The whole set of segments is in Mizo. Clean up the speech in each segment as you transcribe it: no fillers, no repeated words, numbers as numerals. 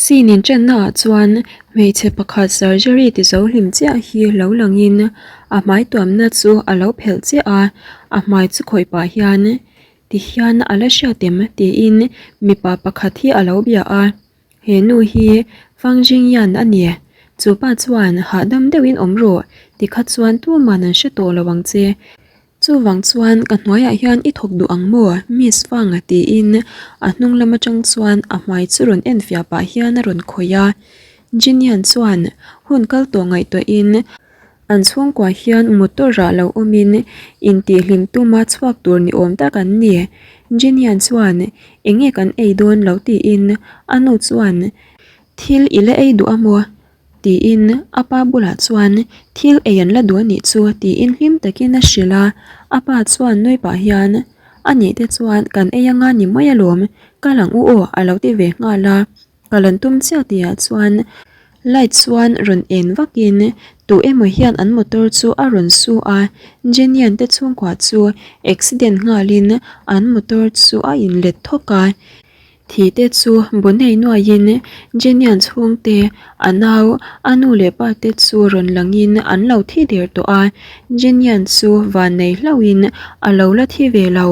Scene inṭanna ah chuan hmeichhe pakhat surgery ti zo hlim chiah hi lo langin a hmai tuamna chu a lo phelh chiah a, a hmai chu khawih pah hian tihian a la hriat em tiin mipa pakhat hi a lo bia a. He nu hi Fang Jingyan a ni. Chu pa chuan hahdam deuhin awm rawh tikha chuan tuman an hre tawh lo ang che. Chuvang chuan ka hnuaiah hian i thawk duh ang maw Miss Fang tiin a hnung lam atang chuan a hmai chu rawn en fiah pah hian a rawn khawih a. Jinian chuan hun kal tawh ngaihtuahin an chhungkua hian motor ah lo awmin intihhlim tuma chhuak tur ni awm tak an ni. Jinian chuan enge kan ei dawn lo tiin a nu chuan thil i la ei duh a maw? Tiin a pa bulah chuan thil ei an la duh a nih chu tiin hlim takin a hrilh a, a pa chuan nui pah hian a nih te chuan kan ei anga ni mai alawm, kal ang u aw a lo ti ve nghal a, kal an tum chiah tihah chuan light chuan rawn en vakin tu emaw hian an motor chu a rawn su a, Jenian te chhungkua chu accident nghalin an motor chu a inlet thawk a. Thi te chu Bonei nuaiin Jenian chhungte, a nau, a nu leh pa te chu rawn langin an lo thi der tawh a, Jenian chu van nei hlauhin a lo la thi ve lo.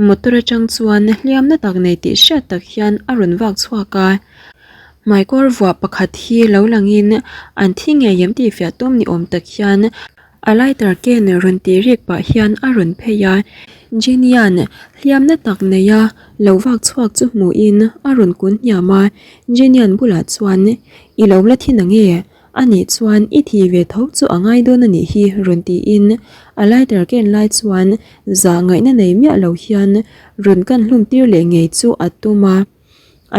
Motor atang chuan hliamna tak nei tih hriat tak hian a rawn vak chhuak a. Hmaikawr vuah pakhat hi lo langin an thi ngei em tih fiah tum ni awm tak hian A lighter ken rawn tih rik pah hian a rawn phei a, Jenian hliamna tak neia lo vak chhuak chu hmuhin a rawn kun hniam a, Jenian bulah chuan, I lo la thin ange, anih chuan i thi ve tho chu a ngai dawn a nih hi rawn tiin a lighter ken lai chuan zah ngaihna nei miah lo hian rawn kan hlum tir leh ngei chu a tum a.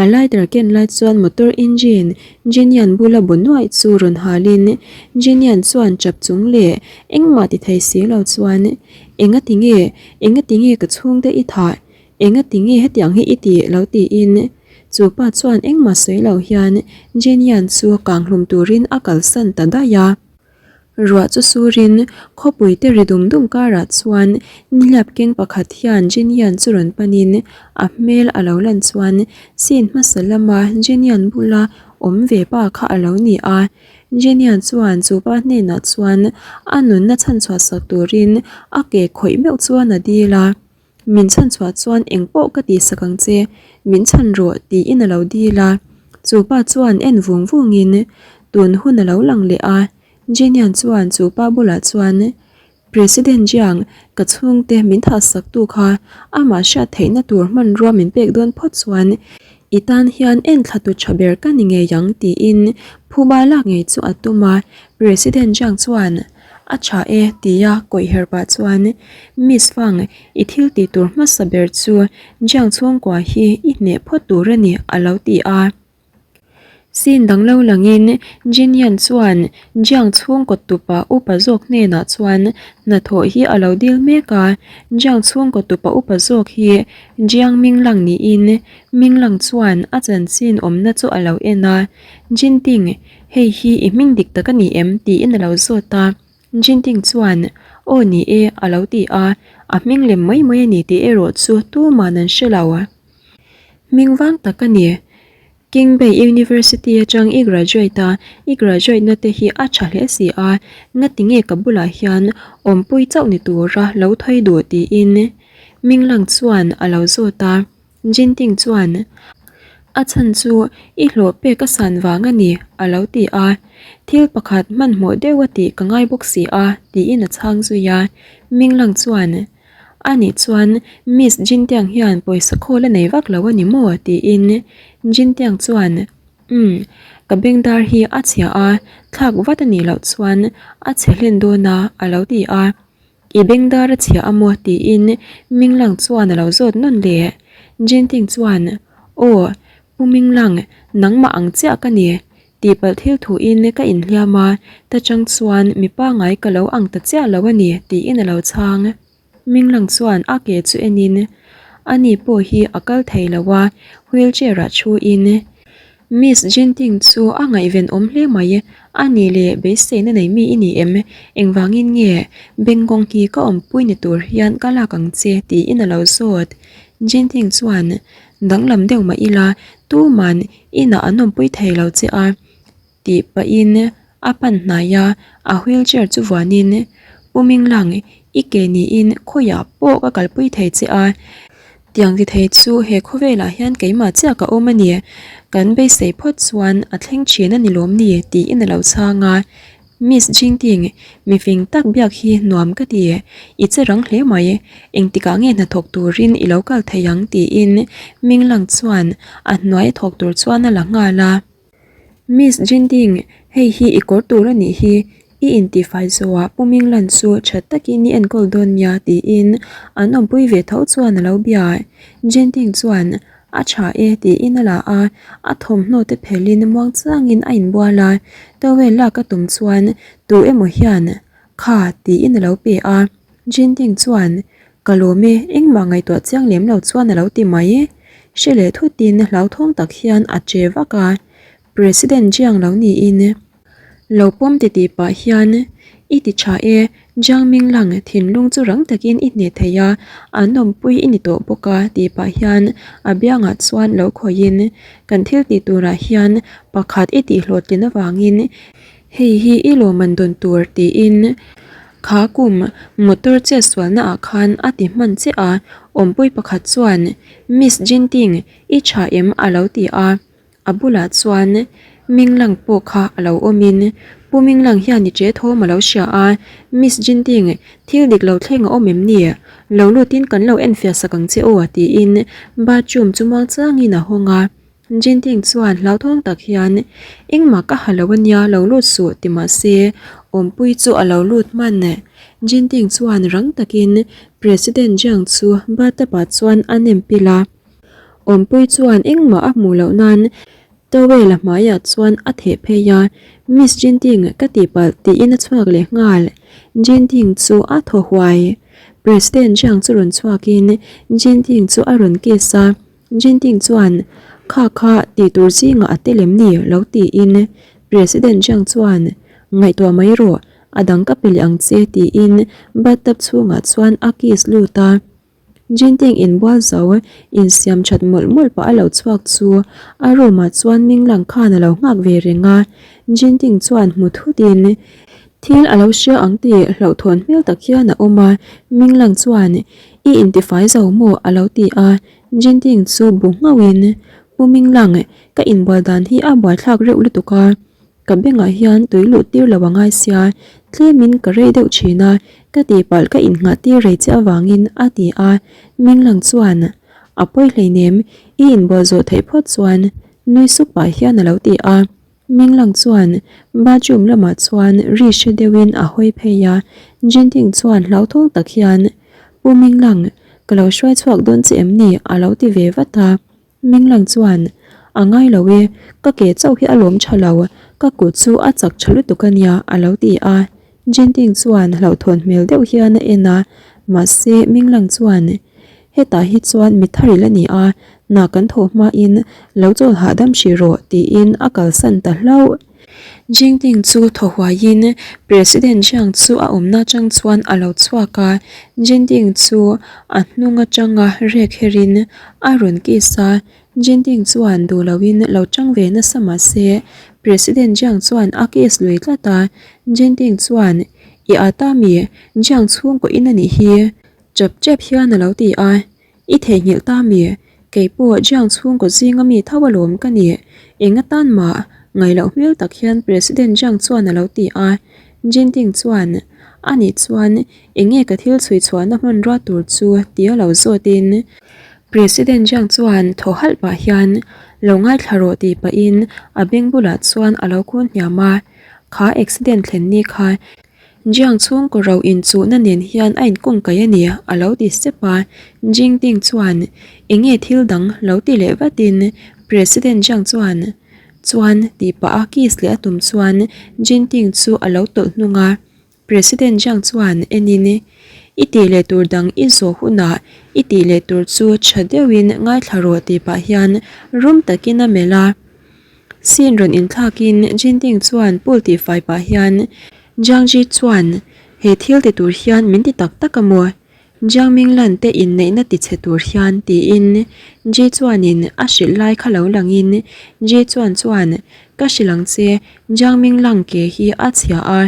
A lighter ken lai chuan motor engine Jenian bula bu nuaih chu rawn halin Jenian chuan chap chung leh engmah ti thei si lo chuan Enga ti nge? Enga ti nge ka chhungte i thah? Enga ti nge hetiang hi i tih? lo tiin chu pa chuan engmah sawi lo hian Jenian chu kanghlum turin a kalsan ta daih a. Ruah chu surin khawpui te ri dum dum karah chuan nihliap keng pakhat hian Jenian chu rawn panin a hmel a lo lan chuan scene hmasa lama Jenian bula awm ve pa kha a lo ni a. Jenian chuan chu pa hnenah chuan a nunna chhanchhuah sak turin a ke khawih meuh chuan a dil a. Min chhan chhuah chuan eng pawh ka tih sak ang che, min chhan rawh tiin a lo dil a. Chu pa chuan en vung vungin tun hun a lo lang leh a. Jenian chuan chu pa bulah chuan, President Jiang, ka chhungte min thah sak tu kha amah hriat theihna tur hmanrua min pek dawn phawt chuan i tan hian en thla tu tha ber ka ni ngei ang tiin phuba lak ngei chu a tum a. President Jiang chuan, A tha e, tia kawih her pah chuan Miss Fang, i thil tih tur hmasa ber chu Jiang chhungkua hi i hneh phawt tur a ni, a lo ti a. Scene dang lo langin Jin Yan chuan Jiang chhungkaw tupa upa zawk hnenah chuan hnathawh hi a lo dil mek a, Jiang chhungkaw tupa upa zawk hi Jiang Minglang niin Minglang chuan a chanchin awmna chu a lo en a, Jin Ting, Hei hi i hming dik tak a ni em? tiin a lo zawt a. Jinting chuan, Aw ni e, a lo ti a. A hming lem mai mai a ni tih erawh chu tuman an hre lo. Hming vang tak a ni. King Bay University atang i graduate a, i graduate na te hi a tha hle si a, ngati nge ka bulah hian awmpui chauh ni tura lo thawi duh tiin Minglang chuan a lo zawt a. Jinting chuan, A chhan chu i hlawh pek a san vang a ni, a lo ti a. Thil pakhat hmanhmawh deuh a tih ka ngai bawk si a, tiin a chhang zui a. Minglang chuan, A nih chuan Miss Jintiang hian pawisa khawl a nei vak lo a ni maw? tiin Jintiang chuan, Umm, ka bengdar hi a chhia a, thlak vat a nih loh chuan a chhe hlen dawn a, a lo ti a. I bengdar a chhia a maw? tiin Minglang chuan a lo zawt nawn leh. Jinting chuan, Aw, Pu Minglang, nangmah ang chiah ka ni. Tihpalh thil thuin ka inhliam a, ta chang chuan mi pangai ka lo ang ta chiah lo a ni, tiin a lo chhang. Minglang chuan a ke chu enin, Ani pawh hi a kal thei lo a, wheelchair-ah thuin Miss Jinting chu a ngaihven awm hle mai, a ni leh beiseina nei mi i ni em? Engvangin nge Bengkawng hi ka awmpui ni tur hian ka lak ang che tiin a lo zawt. Jinting chuan, Danglam deuh mah ila tuman inah an awmpui thei lo che a tih pahin a pan hnai a, a wheelchair chu vuanin Pu Minglang i ke niin khawiah pawh ka kalpui thei che a, tiang ti thei chu he khawvelah hian keimah chiah ka awm a ni, kan beisei phawt chuan a thleng thin a ni lawm ni tiin a lo chhang a. Miss Jingting, mi fing tak biak hi nuam ka ti, i che rang hle mai, engtikah nge hnathawk turin i lo kal thei ang tiin Minglang chuan a hnuai thawk tur chuan a la nghal a. Miss Jingting, hei hi i kawr tur a nih hi, i intifai zawhah Pu Minglan chu tha takin i enkawl dawn nia tiin an awmpui ve tho chuan a lo bia. Jingting chuan A tha e tiin a la a, a thawmhnaw te phelhin muang changin a inbual a, towel lak a tum chuan tu emaw hian kha tiin a lo pe a, Jinting chuan ka lawm e engmah ngaihtuah chiang lem lo chuan a lo ti mai. Hre leh thutin hlauthawng tak hian a che vak a, President Jiang lo niin. Lo pawm ti tih pah hian i ti tha e, Jiang Ming Lang thinlung chu rang takin i hneh thei a, an awmpui i ni tawh bawk a tih pah hian a biangah chuan lo khawihin kan thil tih turah hian pakhat i tih hlawhtlin avangin hei hi i lawmman dawn tur tiin kha kum motor chetsualna ah khan a ti hman chiah a, awmpui pakhat chuan Miss Jinting i tha em a lo ti a. A bulah chuan Minglang pawh kha a lo awmin Pu Minglang hian i che thawm a lo hria a, Miss Jinting, thil dik lo thleng a awm em ni? Lo lutin kan lo enfiah sak ang che aw tiin bathroom chu muang changin a hawng a. Jinting chuan hlauthawng tak hian Engmah ka ha lo ania lo lut suh ti mah se awmpui chu a lo lut hman. Jinting chuan rang takin President Jiang chu bathtub ah chuan a nem pil a. Awmpui chuan engmah a hmuh loh nan towel a hmaiah chuan a theh phei a, Miss Jinting ka tihpalh tiin a chhuak leh nghal. Jinting chu a thaw huai. President Jiang chu rawn chhuakin Jinting chu a rawn kiss a, Jinting chuan Kha kha tih tur zingah a tel em ni lo tiin President Jiang chuan Ngaihtuah mai rawh, a dang ka pe leh ang che tiin bathtub chhungah chuan a kiss lut a. Jinting inbual zo insiam that mawlh mawlh pah a lo chhuak chu a room ah chuan Minglang khan a lo nghak ve reng a, Jinting chuan hmu thut in thil a lo hria ang tih hlauhthawn hmel tak hian a awm a, Minglang chuan I intifai zo maw a lo ti a, Jinting chu bu nghauh in Pu Minglang ka inbual dan hi a buaithlak reuh lutuk a. Ka bengah hian tui luh tir lo a ngai sia, tlemin ka rei deuh thin a, ka tihpalh ka innghah tir rei che avangin a ti a, Minglang chuan a pawi hleinem, i inbual zawh theih phawt chuan nui suk pah hian a lo ti a, Minglang chuan bathroom lamah chuan ri hre deuhin a hawi phei a, Jinting chuan hlauthawng tak hian Pu Minglang, ka lo hruai chhuak dawn che em ni? a lo ti ve vat a. Minglang chuan, A ngai lo e, ka ke chauh hi a lawm tha lo, ka kut chu a chak tha lutuk a nia, a lo ti a. Jinting chuan hlauhthawn hmel deuh hian a en a, mahse Minglang chuan, Hetah hi chuan mi thar ila ni a, hna kan thawh hmain lo chawl hahdam hrih rawh, tiin a kalsan ta hlauh. Jingting chu thaw huaiin President Jiang chu a awmna atang chuan a lo chhuak a, Jingting chu a hnung atanga rek herin a rawn kiss a, Jingting chuan duh loin lo tang ve nasa mah se President Jiang chuan a kiss lui tlat a, Jingting chuan I ata mi Jiang chhungkaw in a nih hi chap chap hian a lo ti a. I theihnghilh ta mi? Kei pawh Jiang chhungkaw zinga mi tho alawm ka ni. Eng atan mah ngaih loh hmel tak hian President Jiang chuan a lo ti a. Jinping chuan, Anih chuan eng nge ka thil chhui chhuahna hmanrua tur chu tia lo zawtin President Jiang chuan thaw halh pah hian lo ngaithla rawh tih pahin a beng bulah chuan a lo kun hniam a. Kha accident thlen ni kha Jiang chhungkaw ro inchuhna nen hian a inkawngkaih a ni, a lo ti sep a. Jingting chuan, Eng nge thil dang lo ti leh vatin President Jiang chuan, Chuan, tih pah a kiss leh a tum chuan Jingting chu a lo tawlh hnung a. President Jiang chuan enin, I tih leh tur dang i zawh hunah i tih leh tur chu tha deuhin ngaithla rawh tih pah hian rum takin a melh a. Scene rawn inthlakin Jinting chuan pool tihfai pah hian Jiangji chuan he thil ti tur hian min ti tak tak a maw? Jiang Minglan te inneihna tichhe tur hian tiin Ji chuanin a hrilh lai kha lo langin Ji chuan chuan Ka hrilh ang che, Jiang Minglang ke hi a chhia a,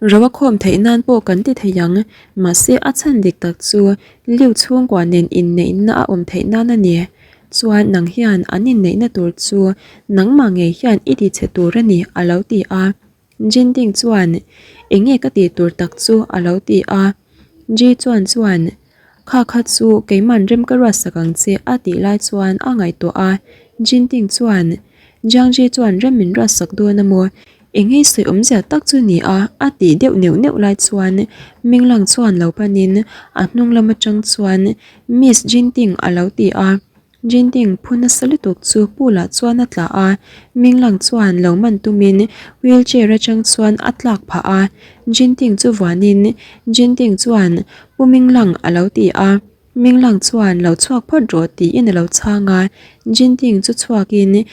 ro a khawm theih nan pawh kan ti thei ang, mahse a chhan dik tak chu Liu chhungkua nen inneihna a awm theih nan a ni. Chuan nang hian an inneihna tur chu nangmah ngei hian i ti chhe tur a ni a lo ti a. Jinting chuan eng nge ka tih tur tak chu a lo ti a. Ji chuan chuan Kha kha chu keiman rem ka ruat sak ang che a tih lai chuan a ngaihtuah a. Jinting chuan Jiangji chuan rem min ruat sak dawn a maw? Eng nge sawi awmzia tak chu ni a? A tih deuh neuh neuh lai chuan Minglang chuan lo panin a hnung lam atang chuan Miss Jinting a lo ti a. Jinting phu nasa lutuk chu pool ah chuan a tla a, Minglang chuan lo man tumin wheelchair atang chuan a tlak phah a. Jinting chu vuanin Jinting chuan Pu Minglang a lo ti a. Minglang chuan lo chhuak phawt rawh tiin a lo chhang a, Jinting chu chhuakin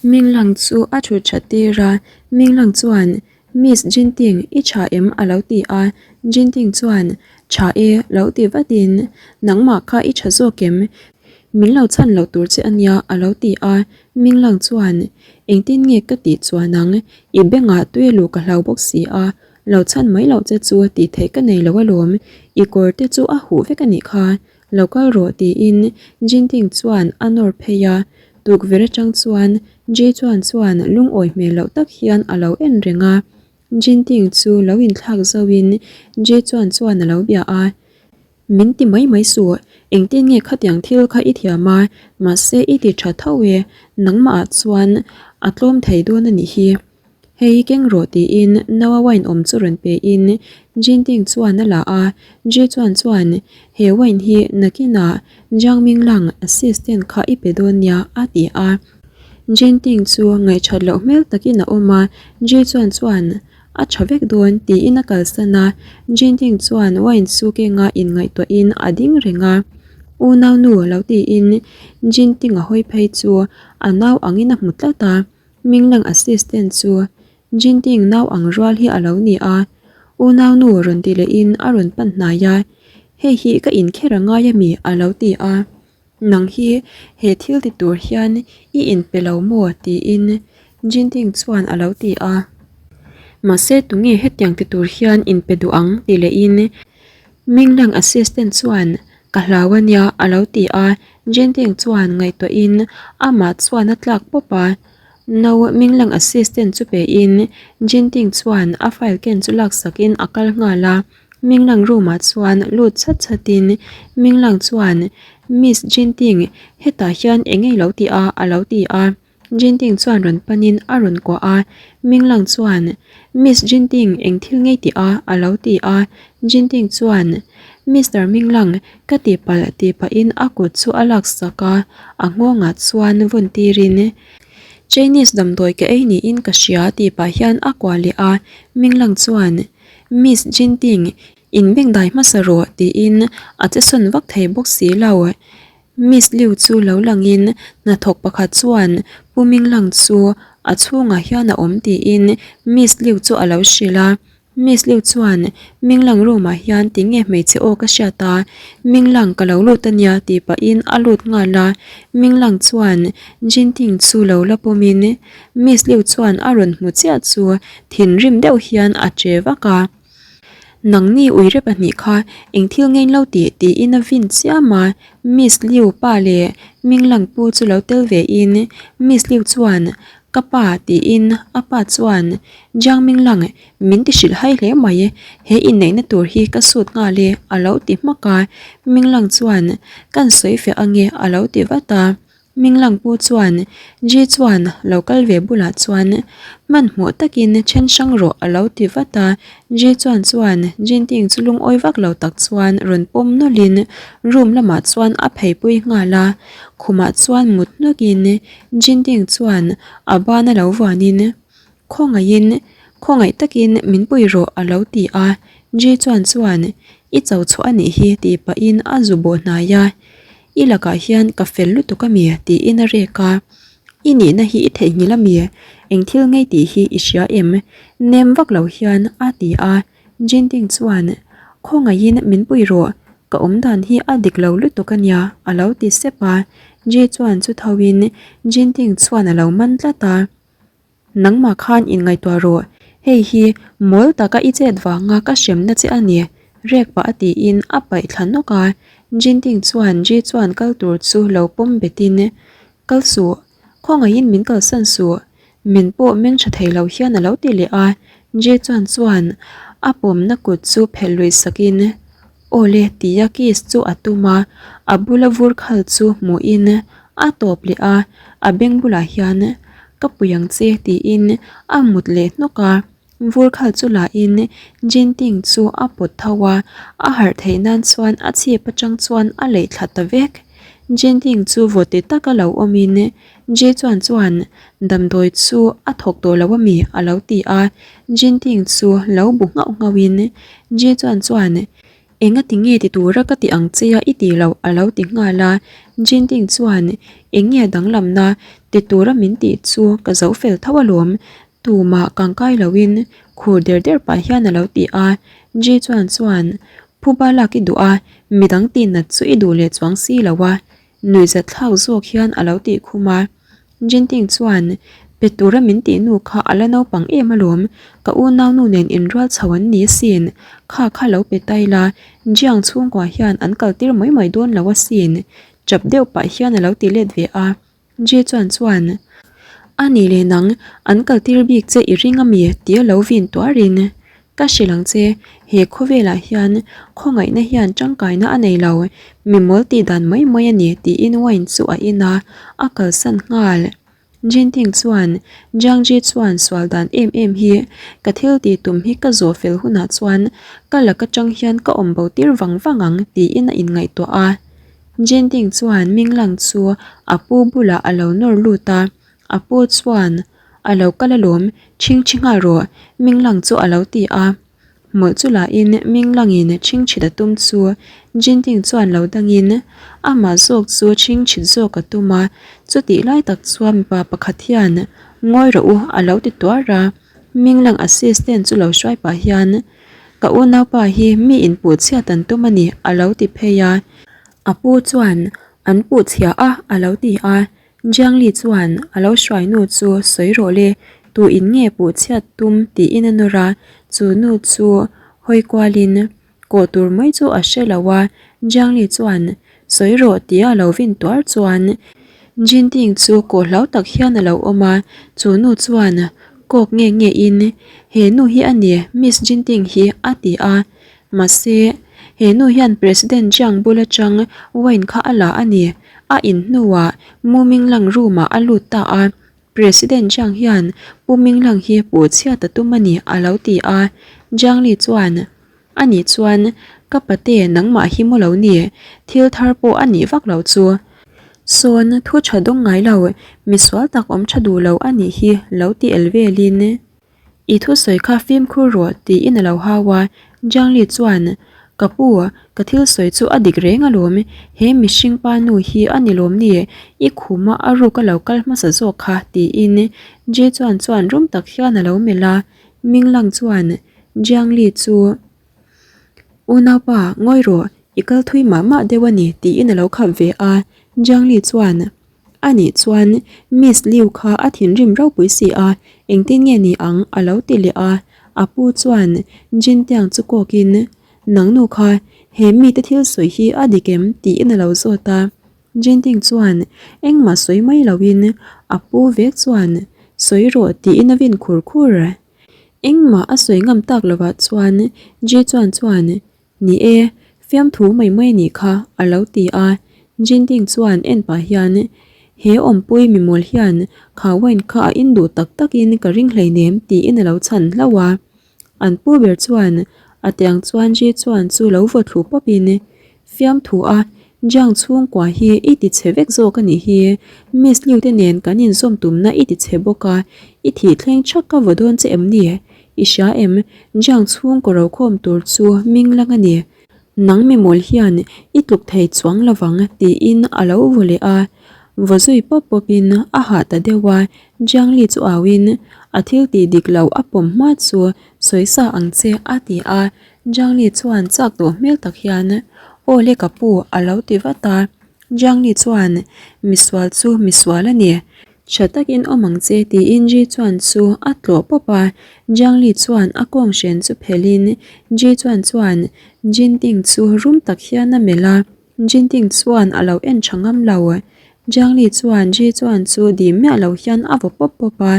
Minglang chu a thut that tir a, Minglang chuan Miss Jinting i tha em a lo ti a, Jinting chuan tha e lo ti vatin nangmah kha i tha zawk em? Min lo chhan loh tur che ania a lo ti a, Minglang chuan engtin nge ka tih chuan ang i bengah tui luh ka hlau bawk si a, Lo chhan mai loh che chu tih theih ka nei lo alawm, i kawr te chu a huh vek a nih kha, lo kal rawh tiin Jinting chuan a nawr phei a, tukverh atang chuan Ji chuan chuan lungawi hmel loh tak hian a lo en reng a, Jinting chu lo inthlak zauhin Ji chuan chuan a lo bia a, Min ti mai mai suh, engtin nge khatiang thil kha i thiam a, mahse i ti tha tho e, nangmah ah chuan a tlawm thei dawn a nih hi. Hei keng rawh tiin Noah wine awm chu rawn pe in Jinting chuan a la a, Ji chuan chuan he wine hi nakinah Jiang Minglang assistant kha i pe dawn nia a ti a. Jinting chu ngaihṭhat loh hmel takin a awm a, Ji chuan chuan A tha vek dawn, tiin a kalsan a. Jinting chuan wine chu kenga inngaihtuahin a ding reng a. Unau nu lo tiin Jinting a hawi phei chu a nau angin a hmu tlat a. Minglang assistant chu Jinting nau ang rual hi a lo ni a. Unau nu rawn ti lehin a rawn pan hnai a. Hei hi ka inkher a ngai ami? a lo ti a. Nang hi he thil ti tur hian i inpe lo maw? tiin Jinting chuan a lo ti a. Mahse tunge hetiang ti tur hian inpe duh ang? ti lehin Minglang assistant chuan ka hlau a nia a lo ti a. Jinting chuan ngaihtuahin amah chuan a tlak pawp a. No Minglang assistant chu pein Jinting chuan a file ken chu laksakin a kal nghal a. Minglang room ah chuan lut chhat chhat in Minglang chuan Miss Jinting hetah hian eng nge ilo tih a a lo ti a Jinting chuan rawn pan in a rawn kuah a Minglang chuan Miss Jinting eng thil ngei tih a a lo ti a Jinting chuan Mister Minglang ka tihpalh tih pah in a kut chu a lak sak a a nghawng ah chuan vawn tir in Chinese damdawi ka ei niin ka hria tih pah hian a kuah leh a Minglang chuan Miss Jinting, in bengdai hmasa rawh tiin a che sawn vak thei bawk si lo. Miss Liu chu lo langin hnathawk pakhat chuan Pu Minglang chu a chhungah hian a awm tiin Miss Liu chu a lo hrilh a. Miss Liu chuan Minglang room ah hian tinge hmeichhe aw ka hriat a, Minglang ka lo lut ania tih pahin a lut nghal a. Minglang chuan Jinting chu lo la pawmin Miss Liu chuan a rawn hmu chiah chu thinrim deuh hian a che vak a. Nangni uire pahnih kha eng thil ngein lo tih tiin a vin chiam a, Miss Liu pa leh Minglang pu chu lo tel ve in Miss Liu chuan ka pa tiin a pa chuan Jiang Minglang min ti hrilh hai hle mai, he inneihna tur hi ka sut nghal e a lo ti hmak a, Minglang chuan kan sawi fiah ange a lo ti vat a. Minglang pu chuan Ji chuan lo kal ve bulah chuan hmanhmawh takin then hrang rawh a lo ti vat a, Ji chuan chuan Jinting chu lungawi vak lo tak chuan rawn pawm nawlhin room lamah chuan a pheipui nghal a, khumah chuan mut hnawkin Jinting chuan a ban a lo vuanin Khawngaihin, khawngaih takin min pui rawh a lo ti a, Ji chuan chuan I cho chhuah a nih hi tih pahin a zu bawh hnai a. I lakah hian ka fel lutuk a mi? tiin a rek a. I nihna hi i theihnghilh a mi? Eng thil ngei tih hi i hria em? Nem vak lo hian a ti a. Jinting chuan, Khawngaihin min pui rawh. Ka awmdan hi a dik lo lutuk a nia, a lo ti sep a. Ji chuan chu tho in Jinting chuan a lo man tlat a. Nangmah khan inngaihtuah rawh, hei hi mawl taka i chet vanga ka hremna che a ni, rek pah a tiin a paih thla nawk a. Jinting chuan Ji chuan kal tur chu lo pawm betin, Kal suh, Khawngaihin min kalsan suh, min pawh meng tha thei lo hian a lo ti leh a, Jay chuan chuan a pawmna kut chu phelh luih sakin Aw le tia kiss chu a tum a, a bula vur khal chu hmuhin a tawp leh a, a beng bulah hian Ka pui ang che tiin a mut leh hnawk a. Vur khal chu la in Jinting chu a pawt tho a, a harh theih nan chuan a chhip atang chuan a leih thla ta vek. Jinting chu vawte taka lo awm in Ji chuan chuan damdawi chu a thawk tawh lo ami a lo ti a, Jinting chu lo bu nghauh nghauh in Ji chuan chuan Engati nge ti tura ka ti ang che a i ti loh a lo ti nghal a, Jinting chuan eng nge danglamna ti tura min tih chu ka zo fel tho alawm Tumah kangkai loin khur der der pah hian a lo ti a, Ji chuan chuan phuba lak i duh a, midang tihnat chu i duh leh chuang si lo a, nuihzat thlak zawk hian a lo tih khum a. Jinting chuan pe tura min tih nu kha a la naupang em alawm, ka unaunu nen inrual chho an ni asin, kha kha lo pe tai la, Jiang chhungkua hian an kaltir mai mai dawn lo asin, chap deuh pah hian a lo ti let ve a. Ji chuan chuan, A nih leh nang, an kaltir bik che i ring ami? tia lo vin tuarin, Ka hrilh ang che, he khawvelah hian khawngaihna hian tangkaina a nei lo, mi mawl tih dan mai mai a ni tiin wine chu a in a, a kalsan nghal. Jinting chuan, Jiang Ji chuan sual dan em em hi, ka thil tih tum hi ka zawh fel hunah chuan ka lak atang hian ka awm bo tir vang vang ang tiin a inngaihtuah a. Jinting chuan Minglang chu a pu bulah a lo nawr lut a, a pu chuan a lo kal alawm, chhingchhi nghal rawh, Minglang chu a lo ti a. Hmawlh chu lahin Minglangin chhingchhit a tum chu Jinting chuan lo dangin amah zawk chu chhingchhit zawk a tum a, chutih lai tak chuan mipa pakhat hian ngawi rawh u a lo ti tuar a, Minglang assistant chu lo hruai pah hian Ka unaupa hi mi inpuh chhiat an tum a ni a lo ti phei a. A pu chuan an puh chhia a a lo ti a. Jiangli chuan a lo hruai nu chu sawi rawh le, tu in nge puh chhiat tum tiin a nawr a. Chu nu chu hawi kualin kawh tur mai chu a hre lo a. Jiangli chuan sawi rawh tia a lo vin tuar chuan Jinting chu kawh hlau tak hian a lo awm a. Chu nu chuan Kawk nge nge in he nu hi a ni Miss Jinting hi a ti a, mahse he nu hian President Jiang bul atang wine kha a la a ni, a in hnuah Mu Minglang room ah a lut ta a, President Jiang hian Pu Minglang hi puh chhiat a tum a ni a lo ti a, Jiang Li chuan A nih chuan ka pate nangmah hi maw lo ni, thil thar pawh a nih vak loh chu. Sawn thu tha dawng ngai lo, misual tak awm tha duh lo a nih hi lo ti el velin. I thusawi kha fimkhur rawh tiin a lo hau a, Jiangli chuan Ka pu, ka thil sawi chu a dik reng alawm, he mihring pa nu hi a ni lawm ni, i khuma a ruk a lo kal hmasa zawk kha tiin Ji chuan chuan rum tak hian a lo melh a, Minglang chuan Jiang Li chu, Unaupa, ngawi rawh, i kal thui mah mah deuh a ni, tiin a lo khap ve a. Jiang Li chuan, A nih chuan, Miss Liu kha a thinrim ropui si a, engtin nge ni ang? a lo ti leh a. A pu chuan Jin Tiang chu kawkin, Nang nu kha, he mite thil sawi hi a dik em? tiin a lo zawt a. Jin Ting chuan engmah sawi mai loin a pu vek chuan, Sawi rawh, tiin a vin khur khur. Engmah a sawi ngam tak lovah chuan Ji chuan chuan, Ni e, fiamthu mai mai anih kha, a lo ti a. Jinding chuan en pah hian, He awmpui mimawl hian kha wine kha a in duh tak takin ka ring hleinem tiin a lo chhan hlauh a. An pu ber chuan a tiang chuan Ji chuan chu lo vaw thlu pawpin, Fiamthu a, Jiang chhungkua hi i ti chhe vek zawk a nih hi, Miss Liu te nen kan inzawm tumna i ti chhe bawk a, i thih thleng chhak ka vaw dawn che em ni? I hria em, Jiang chhungkaw rokhawm tur chu ming lang a ni. Nang mimawl hian i tluk thei chuang lovang tiin a lo vaw leh a. Vaw zui pawp pawpin a hah ta deuh a, Jiang Li chu auin a thil tih dik loh a pawm hma chu sawi sa ang che a ti a. Jiang Li chuan chak tawh hmel tak hian. Aw le ka pu a lo ti vat a. Jiang Li chuan, Misual chu misual a ni. Tha takin awm ang che tiin Ji Chuan chu a tlawh pawp a. Jiang Li chuan a kawng hren chu phelhin Ji Chuan chuan Jin Ting chu rum tak hian a melh a. Jin Ting chuan a lo en tha ngam lo. Jiang Li chuan Ji Chuan chu dim miah lo hian a vaw pawp pawp a.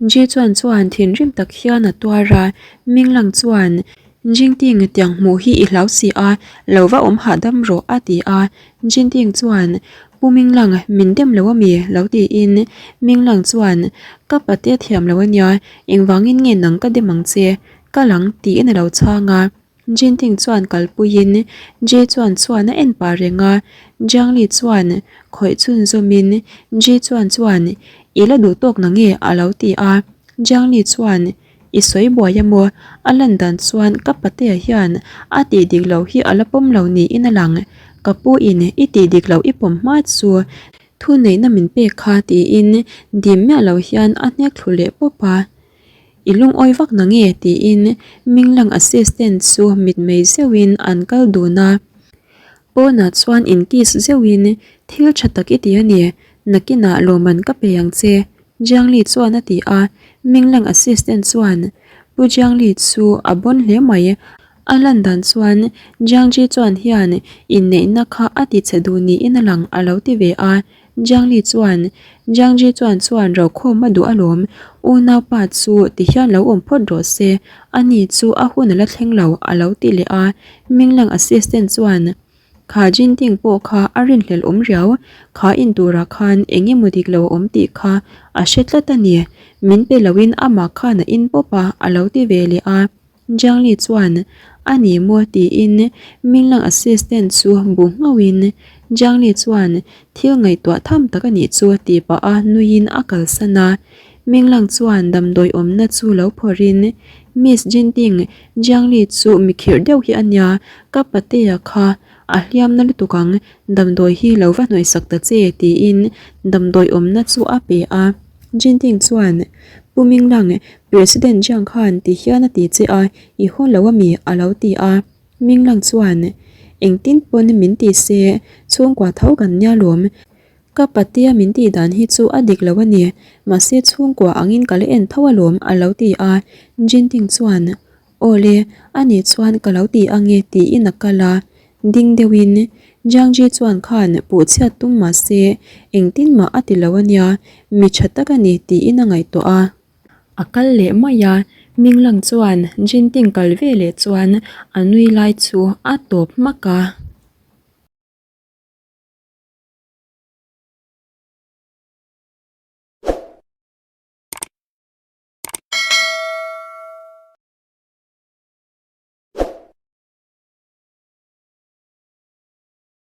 Ji Chuan chuan thinrim tak hian a tuar a. Ming Lang chuan Jingting tiang hmuh hi i hlau si a, lo va awm hahdam rawh a ti a. Jingting chuan, Pu Minglang, min dem lo ami? lo tiin Minglang chuan, Ka pate a thiam lo ania, engvangin nge nang ka dem ang che? Kal ang tiin a lo chhang a. Jingting chuan kalpuiin Ji chuan chuan a en pah reng a. Jiangli chuan khawih chhunzawmin Ji chuan chuan, I la duh tawk na nge? a lo ti a. Jiangli chuan, I sawi buai a maw? A lan dan chuan ka patea hian a tih dik loh hi a la pawm lo niin a lang. Ka pu in i tih dik loh i pawm hma chu thu neihna min pek kha tiin dim miah lo hian a hnek thlu leh pawp a. I lungawi vak na nge? tiin Minglang assistant chu mitmei zeuhin an kal dun a. Pawnah chuan in kiss zeuhin thil tha tak i ti a ni, nakinah lawmman ka pe ang che. Jiang Li chuan a ti a, Minglang assistant chuan Pu Jiang Li chu a bawn hle mai. A lan dan chuan Jiang Ji chuan hian inneihna kha a ti che duh niin a lang a lo ti ve a. Jiang Li chuan Jiang Ji chuan chuan rokhawm a duh alawm, unaupa chu ti hian lo awm phawt rawh se, ani chu a hun a la thleng lo a lo ti leh a. Minglang assistant chuan Kha Jinting pawh kha a rinhlelh awm riau, kha in turah khan eng emaw dik lo a awm tih kha a hre tlat a ni, min pe loin amah khan a in pawp a, a lo ti ve leh a. Jiang Li chuan, A ni maw? tiin Minglang assistant chu bu nghauhin Jiang Li chuan thil ngaihtuah tham tak a nih chu tih pah a nuiin a kalsan a. Minglang chuan damdawi awmna chu lo phawrhin, Miss Jinting, Jiang Li chu mi khirh deuh hi a nia, ka patea kha a hliam na lutuk ang, damdawi hi lo va hnawihsak ta che tiin damdawi awmna chu a pe a. Jinting chuan, Pu Minglang, President Jiang khan ti hian a ti che a, i haw lo ami? a lo ti a. Minglang chuan, Engtin pawn min ti se, chhungkua tho kan nia lawm. Ka patea min tih dan hi chu a dik lo a ni, mahse chhungkua angin ka la en tho alawm a lo ti a, Jinting chuan Aw le, ani chuan ka lo ti ange tiin a kal a, ding deuhin Jiangji chuan khan puhchhiat tum mahse engtin mah a ti lo a nia, mi tha tak a ni tiin a ngaihtuah a. A kal leh mai a, Minglang chuan Jinting kal ve leh chuan a nui lai chu a tawp hmak a.